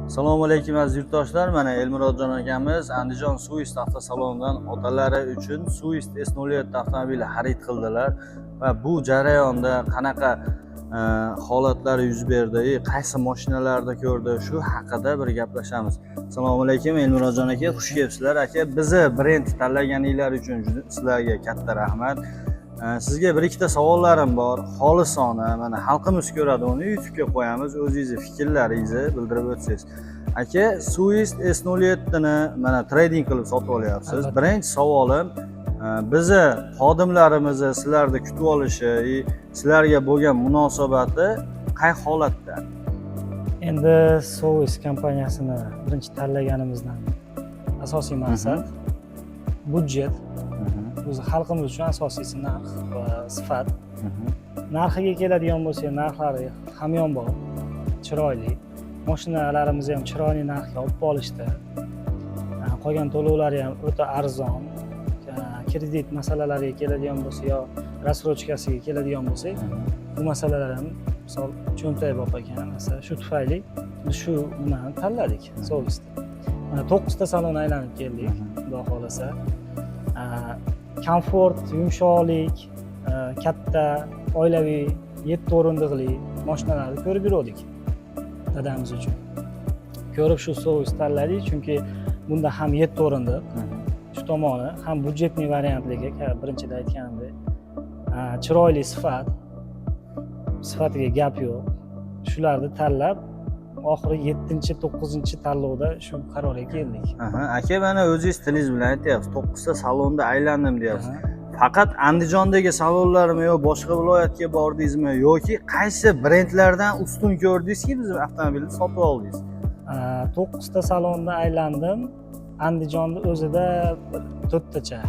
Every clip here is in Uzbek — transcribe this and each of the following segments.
Assalomu alaykum, aziz yurtdoshlar. Mana Elmurodjon akamiz Andijon Soueast avtosalonidan otalari uchun Soueast S07 avtomobili xarid qildilar va bu jarayonda qanaqa holatlar yuz berdi, qaysi mashinalarni ko'rdi, shu haqida bir gaplashamiz. Assalomu alaykum, Elmurodjon aka, xush kelibsizlar. Aka, bizni brend tanlaganinglar uchun juda sizlarga katta rahmat. Sizga bir ikkita savollarim bor. Xolisona, mana xalqimiz ko'radi, uni YouTube'ga qo'yamiz. O'zingizni fikrlaringizni bildirib o'tsangiz. Aka, Soueast S07 ni mana trading qilib sotib olyapsiz. Albatta. Birinchi savolim, bizni xodimlarimizni sizlarni kutib olishi, sizlarga bo'lgan munosabati qay holatda? Endi Soueast kompaniyasini birinchi tanlaganimizdan asosiy maqsad budjet. O'zi xalqimiz uchun asosiysi narx va sifat. Narxiga keladigan bo'lsak, narxlari hamyonbop, chiroyli. Mashinalarimizni ham chiroyli narxga olib olishdi. Qolgan to'lovlari ham o'ta arzon. Kredit masalalariga keladigan bo'lsa yo рассрочка siga keladigan bo'lsak, bu masalalar ham misol cho'ntakbop ekan. Masalan, shu tufayli biz shu nimani tanladik, Soueastni. Mana to'qqizta salon aylanib keldik, xudo xohlasa. Komfort, yumshoqlik, katta oilaviy yetti o'rindiqli mashinalarni ko'rib yuruvdik dadamiz uchun. Ko'rib, shu Soueast tanladik, chunki bunda ham yetti o'rindiq, shu tomoni ham бюджетный variantligi, birinchida aytganimdek, chiroyli sifat, sifatiga gap yo'q. Shularni tanlab, oxiri yettinchi, to'qqizinchi tanlovda shu qarorga keldik. Aka, mana o'zingiz tilingiz bilan aytyapsiz, to'qqizta salonda aylandim deyapsiz. Faqat Andijondagi salonlarmi yo boshqa viloyatga bordingizmi yoki qaysi brendlardan ustun ko'rdingizki, biz avtomobilni sotib oldingiz? To'qqizta salonda aylandim. Andijonni o'zida bir to'rttacha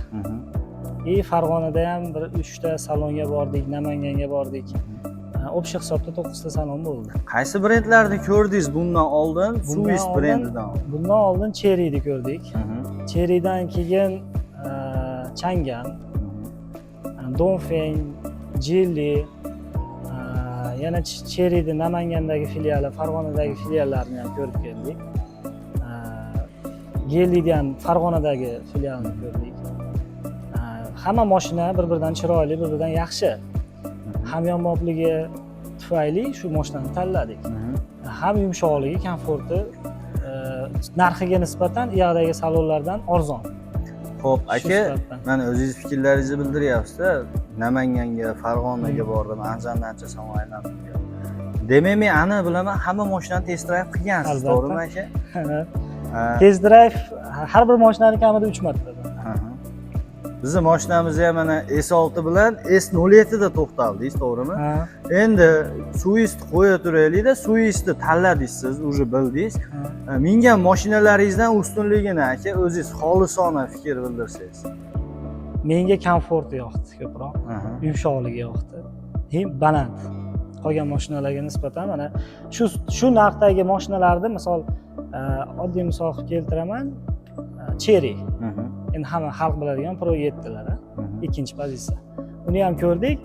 и Farg'onada ham bir uchta salonga bordik, Namanganga bordik. Общий hisobda to'qqizta salon bo'ldi. Qaysi brendlarni ko'rdingiz bundan oldin? Bundan Soueast brendidan. Bundan oldin Cheryni ko'rdik. Cherydan keyin Changan, Dongfeng, Geely, yana Cheryni Namangandagi filiali, Farg'onadagi filiallarini ham ko'rib keldik. Geelyni ham Farg'onadagi filialini ko'rdik. Hamma mashina bir biridan chiroyli, bir biridan yaxshi. Hamyonbopligi tufayli shu mashinani tanladik. Ham yumshoqligi, komforti, narxiga nisbatan u yoqdagi salonlardan arzon. Xo'p, Shu aka, sifatdan. Mana o'zingiz fikrlaringizni bildiryapsiz-da. Namanganga, Farg'onaga bordim, Andijondan ancha salon aylandim deyapti. Demak, men aniq bilaman, hamma mashinani test drive qilgansiz, Albatta. to'g'rimi, aka? Test drive har bir mashinani kamida uch marta. Aha. Bizni mashinamiz ham mana S6 bilan S07 da to'xtaldingiz, to'g'rimi? Ha. Endi Soueast qo'ya turaylikda, Soueastni tanladingiz siz, уже bildingiz. Ha. Mingan mashinalaringizdan ustunligini, aka, o'zingiz xolisona fikr bildirsangiz. Menga komforti yoqdi ko'proq, yumshoqligi yoqdi. Hem baland. Qolgan mashinalarga nisbatan mana shu narxdagi mashinalarni misol, oddiy misol qilib keltiraman, Chery. Endi hamma xalq biladigan Pro 7 lar, a? Ikkinchi pozitsiya. Uni ham ko'rdik.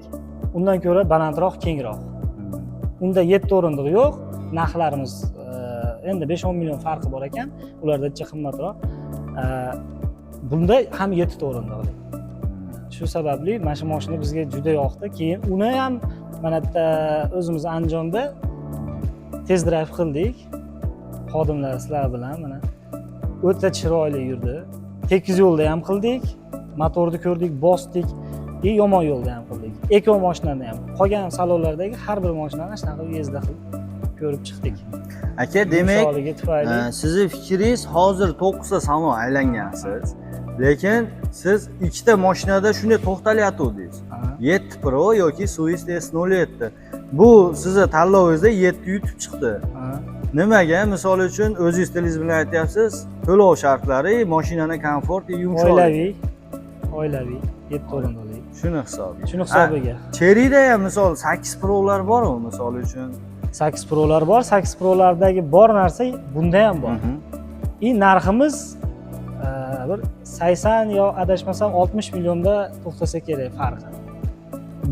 Undan ko'ra balandroq, kengroq. Unda yetti o'rindiq yo'q. Narxlarimiz endi 5-10 million farqi bor ekan. Ularda ancha qimmatroq. Bunda ham yettita o'rindiqli. Shu sababli mana shu mashina bizga juda yoqdi. Keyin uni ham mana bitta o'zimiz Andijonda test drive qildik. Xodimlar, sizlar bilan mana o'ta chiroyli yurdi. Tekis yo'lda ham qildik, motorni ko'rdik, bosdik и yomon yo'lda ham qildik. Eko mashinani ham, qolgan salonlardagi har bir mashinani shunaqa езда qilib ko'rib chiqdik. Aka, demak, Yumshoqligi tufayli. Sizni fikringiz, hozir to'qqizta salon aylangansiz, lekin siz ikkita mashinada shunday to'xtalayotgandingiz. Ha. 7 Pro yoki Soueast S07. Bu sizni tanlovingizda 7 yutib chiqdi. Ha. Nimaga? Misol uchun, o'zingiz tilingiz bilan aytyapsiz, to'lov shartlari, mashinani komfort, yumshoqligi. Oilaviy, yetti o'rindiqli. Shuni hisobiga. Shuni hisobiga. Cheryda ham misol 8 Pro'lar bor-ku, misol uchun. 8 Pro'lar bor, 8 Pro'lardagi bor narsa bunda ham bor. И narximiz bir 80 yo adashmasam 60 millionda to'xtasa kerak farqi.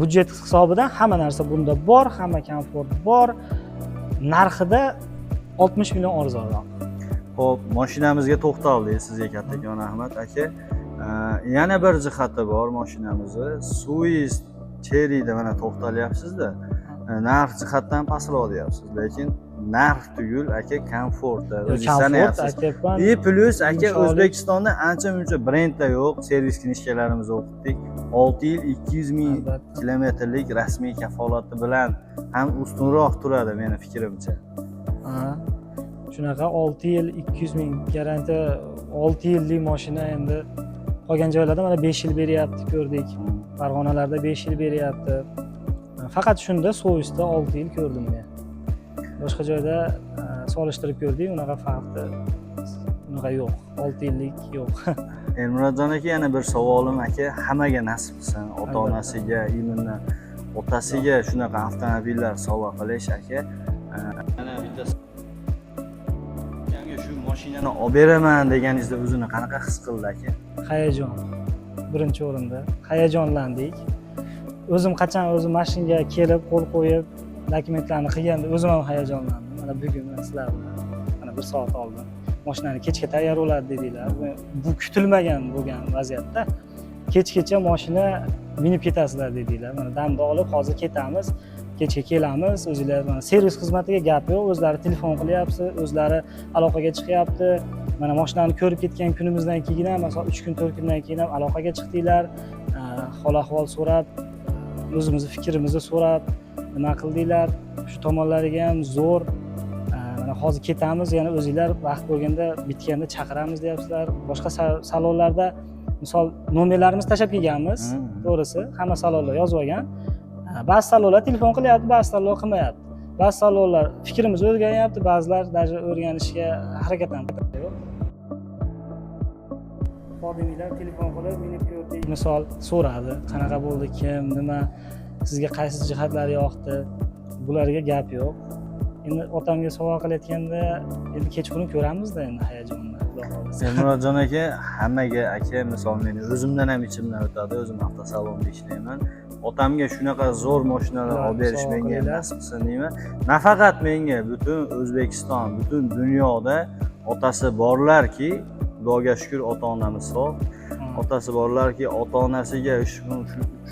Budjet hisobidan hamma narsa bunda bor, hamma komfort bor. Narxida 60 million arzonroq. Xo'p, mashinamizga to'xtaldik. Sizga kattakon rahmat, aka. Yana bir jihati bor mashinamizni. Suiz Chery'da mana to'xtalyapsiz-da. Narx jihatdan pastroq deyapsiz, lekin narx tugul, aka, komfortda o'zingiz Komfort sanayapsiz. aytyapman. И плюс, aka, Yumshoqlik. O'zbekistonda ancha muncha brendlar yo'q. Servis knижкаlarimizni o'qitdik. 6 yil 200 ming Albatta. kilometrlik rasmiy kafolati bilan ham ustunroq turadi meni fikrimcha. Ha. Shunaqa 6 yil 200 ming garantiya, 6 yillik mashina. Endi qolgan joylarda mana 5 yil beryapti, ko'rdik. Farg'onalarda 5 yil beryapti. Faqat shunda Soyuzda 6 yil ko'rdim men. Boshqa joyda solishtirib ko'rdik, unaqa farqi unaqa yo'q. 6 yillik yo'q. Elmurodjon aka, yana bir savolim, aka, hammaga nasib qilsin, ota onasiga, именно otasiga shunaqa avtomobillar sovg'a qilish, aka. Yana bitta akamga shu mashinani olib beraman deganingizda o'zini qanaqa his qildi, aka? Hayajon birinchi o'rinda, hayajonlandik. O'zim qachon o'zim mashinaga kelib, qo'l qo'yib, dokumentlarni qilganda o'zim ham hayajonlandim. Mana bugun mana sizlar bilan mana bir soat oldin mashinani kechga tayyor bo'ladi dedinglar. Bu kutilmagan bo'lgan vaziyatda kechgacha mashina minib ketasizlar dedinglar. Mana damda olib hozir ketamiz, kechga kelamiz. O'zinglar mana servis xizmatiga gap yo'q, o'zlari telefon qilyapti, o'zlari aloqaga chiqyapti. Mana mashinani ko'rib ketgan kunimizdan keyin ham, masalan, 3 kun, 4 kundan keyin ham aloqaga chiqdinglar, hol ahvol so'rab, o'zimizni fikrimizni so'rab nima qildinglar, shu tomonlariga ham zo'r. Mana hozir ketamiz, yana o'zinglar vaqt bo'lganda, bitganda chaqiramiz deyapsizlar. Boshqa salonlarda misol nomerlarimizni tashlab kelganmiz. To'g'risi, hamma salonlar yozib olgan. Ba'zi salonlar telefon qilyapti, ba'zi salonlar qilmayapti, ba'zi salonlar fikrimizni o'rganyapti, ba'zilar даже o'rganishga harakat ham yo'q. Xodimlar telefon qilib, minib ko'rdik, misol so'radi, qanaqa bo'ldi, kim, nima, sizga qaysi jihatlari yoqdi. Bularga gap yo'q. Endi otamga sovg'a qilayotganda endi kechqurun ko'ramizda endi hayajonni, xudo xohlasa. Elmurodjon aka, hammaga, aka, misol meni o'zimdan ham ichimdan o'tadi, o'zim avtosalonda ishlayman. Otamga shunaqa zo'r mashinalar Ularni olib berish sovg'a menga ham qilinglar. nasib qilsin deyman. Nafaqat menga, butun O'zbekiston, butun dunyoda otasi borlarki, Xudoga shukur, ota onamiz sog', otasi borlarki, ota onasiga ushbu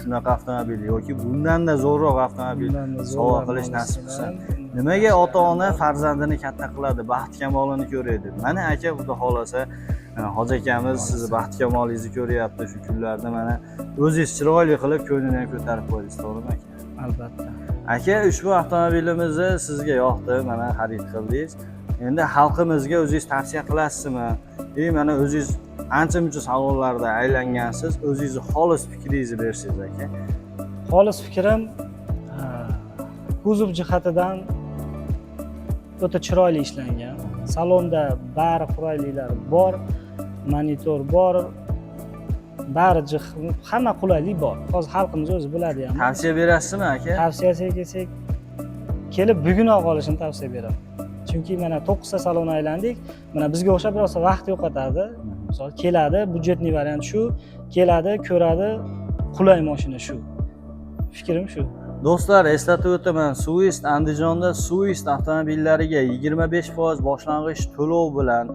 shunaqa avtomobil yoki bundanda zo'rroq avtomobil Bundan-da sovg'a zo'rlar qilish nasib qilsin. mashinalar. Nimaga ota ona farzandini katta qiladi, baxt kamolini ko'radi. Mana, aka, xudo xohlasa, hoji akamiz sizni baxt kamolingizni ko'ryapti shu kunlarda. Mana o'zingiz chiroyli qilib ko'nglini ham ko'tarib qo'ydingiz, to'g'rimi, aka? Albatta. Aka, ushbu avtomobilimizni sizga yoqdi, mana xarid qildingiz. Endi xalqimizga o'zingiz tavsiya qilasizmi? И mana o'zingiz ancha muncha salonlarda aylangansiz, o'zingizni xolis fikringizni bersangiz, aka. Xolis fikrim, kuzov jihatidan o'ta chiroyli ishlangan. Salonda bari qulayliklar bor, monitor bor, bari hamma qulaylik bor. Hozir xalqimiz o'zi biladi ham. Tavsiya berasizmi, aka? Tavsiyasiga kelsak, kelib bugunoq olishini tavsiya beraman, chunki mana to'qqizta salon aylandik. Mana bizga o'xshab rosa vaqt yo'qotadi. Misol, keladi, бюджетный variant shu, keladi, ko'radi, qulay mashina shu. Fikrim shu. Do'stlar, eslatib o'taman, Suist Andijonda Suist avtomobillariga 25% boshlang'ich to'lov bilan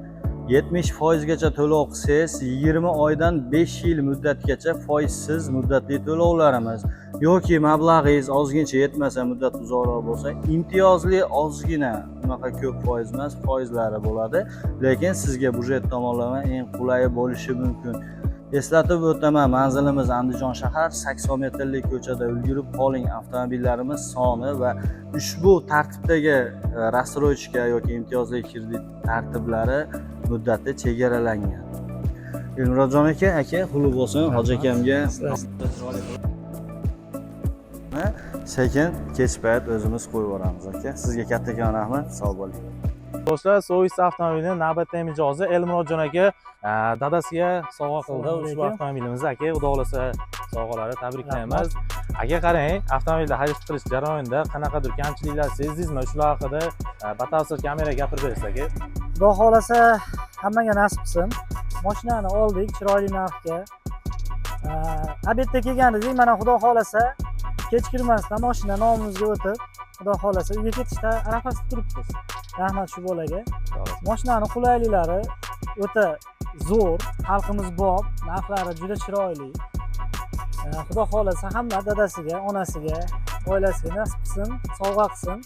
70 foizgacha to'lov qilsangiz, 20 oydan 5 yil muddatgacha foizsiz muddatli to'lovlarimiz yoki mablag'ingiz ozgincha yetmasa, muddat uzoqroq bo'lsa, imtiyozli ozgina, unaqa ko'p foiz emas, foizlari bo'ladi, lekin sizga byudjet tomonlama eng qulayi bo'lishi mumkin. Eslatib o'taman, manzilimiz Andijon shahar, 80 metrli ko'chada. Ulgurib qoling, avtomobillarimiz soni va ushbu tartibdagi рассрочка yoki imtiyozli kredit tartiblari muddati chegaralangan. Elmurodjon aka, aka, xulq bo'lsin hoji akamga. Sekin kech payt o'zimiz qo'yib yuboramiz, aka. Sizga kattakon rahmat, sog' bo'ling. Do'stlar, Soyuz avtomobilini navbatdagi mijozi Elmurodjon aka dadasiga sovg'a qildi Assalomu ushbu alaykum. avtomobilimizni. Aka, xudo xohlasa, sovg'alari, tabriklaymiz. Aka, qarang, avtomobilni xarid qilish jarayonida qanaqadir kamchiliklar sezdingizmi? Shular haqida batafsil kameraga gapirib berasiz, aka. Xudo xohlasa, hammaga nasib qilsin. Mashinani oldik chiroyli narxga. Обед da kelgan edik. Mana, xudo xohlasa, kechiktirmasdan mashina nomimizga o'tib, xudo xohlasa, uyga ketishda arafasida turibmiz. Rahmat shu bolaga. Mashinani qulayliklari o'ta zo'r, xalqimiz bob, narxlari juda chiroyli. Xudo xohlasa hamma dadasiga, onasiga, oilasiga nasib qilsin, sovg'a qilsin.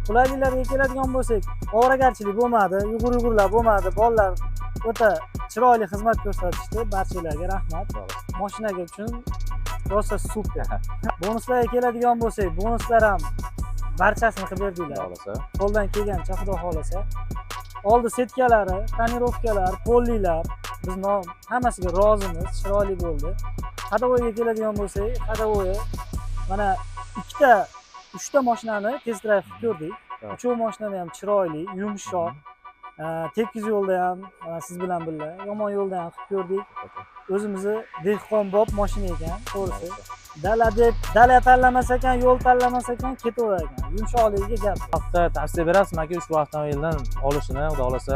Qulayliklarga keladigan bo'lsak, ovoragarchilik bo'lmadi, yugur yugurlar bo'lmadi, bolalar o'ta chiroyli xizmat ko'rsatishdi. Barchalarga rahmat. Mashinaga uchun rosa super. Bonuslarga keladigan bo'lsak, bonuslar ham barchasini qilib Xudo berdinglar. xohlasa. Qo'ldan kelgancha, xudo xohlasa. Oldi сетка lari, тонировка lar, pollilar, biz hammasiga rozimiz, chiroyli bo'ldi. Ходовой ga keladigan bo'lsak, ходовой mana ikkita, uchta mashinani test drive qilib ko'rdik. Uchov mashinani ham chiroyli, yumshoq. Tekis yo'lda ham mana siz bilan birga, yomon yo'lda ham qilib ko'rdik. O'zimizni dehqonbop mashina ekan, to'g'risi. Dala deb, dala tanlamas ekan, yo'l tanlamas ekan, ketaverar ekan. Yumshoqligiga gap yo'q. Haqda tavsiya berasizmi aka ushbu avtomobildan olishini, xudo xohlasa?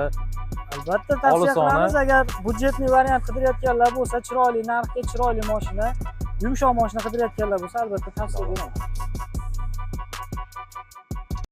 Albatta tavsiya Olisoni. qilamiz. Agar бюджетный variant qidirayotganlar bo'lsa, chiroyli narxga chiroyli mashina, yumshoq mashina qidirayotganlar bo'lsa, albatta tavsiya beraman.